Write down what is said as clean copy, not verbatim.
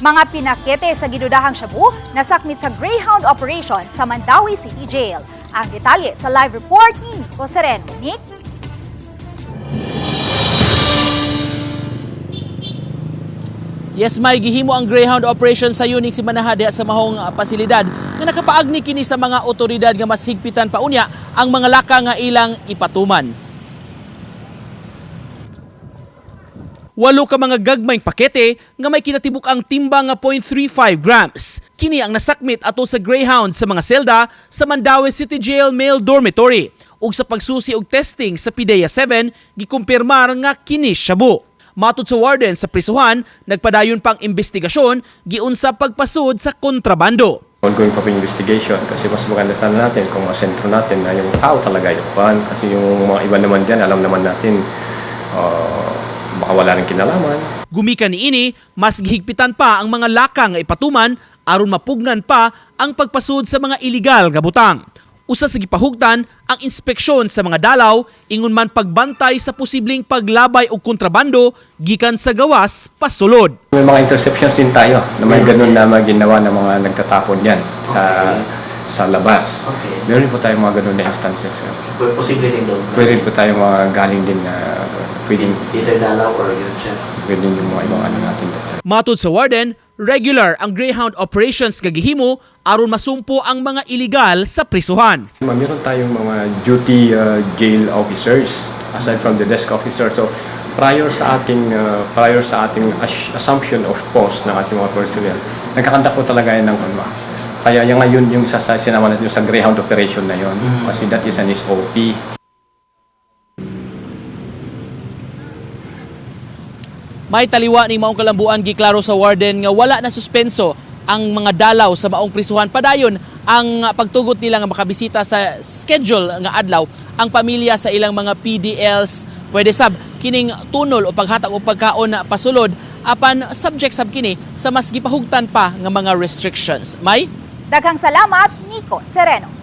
Mga pinakete sa gidudahang shabu nasakmit sa Greyhound operation sa Mandaue City Jail. Ang detalye sa live report ni Nico Sereno. Nick? Yes, may gihimo ang Greyhound operation sa Uning si Manaha diha sa mahong pasilidad nga nakapaagni kini sa mga otoridad nga mas higpitan pa unya ang mga laka nga ilang ipatuman. Walo ka mga gagmayng pakete nga may kinatibuk ang timbang nga 0.35 grams. Kini ang nasakmit ato sa Greyhound sa mga selda sa Mandaue City Jail Male Dormitory. Ug sa pagsusi og testing sa PIDEA 7, gikumpirmar nga kini shabu. Matod sa warden sa prisuhan, nagpadayon pang investigasyon giunsa pagpasud sa kontrabando. Ongoing pa po yung investigation kasi mas maganda sana natin kung masentro natin na yung tao talaga yung kwan. Kasi yung mga iba naman dyan, alam naman natin, baka wala rin kinalaman. Gumikan niini, mas gihigpitan pa ang mga laka nga ipatuman aron mapugnan pa ang pagpasud sa mga iligal nga butang. Usa sa gipahugtan ang inspeksyon sa mga dalaw ingon man pagbantay sa posibleng paglabay og kontrabando gikan sa gawas pasulod. May mga interceptions din tayo na may ganun na mga ginawa ng mga nagtatapon yan sa labas. Meron po tayong mga ganun na instances, sir. Posible din doon. Pwede po tayong mga galing din na pwedeng, Either dalaw or yun siya. pwedeng yung mga ibang ano natin. Matod sa warden, regular ang Greyhound operations nga gihimo aron masumpo ang mga iligal sa prisuhan. Meron tayong mga duty jail officers aside from the desk officer. So prior sa ating assumption of post ng ating mga personnel, nagkakandak po talaga yan ng kanwa. Kaya yung ngayon yung sa sinama natin yung sa Greyhound operation na yon kasi that is an SOP. May taliwa ning maong kalambuan giklaro sa warden nga wala na suspenso ang mga dalaw sa maong prisuhan. Padayon ang pagtugot nila nga makabisita sa schedule nga adlaw ang pamilya sa ilang mga PDLs. Pwede sab kining tunol o paghatag og pagkaon na pasulod apan subject sab kini sa mas gipahugtan pa nga mga restrictions. May Daghang salamat, Nico Sereno.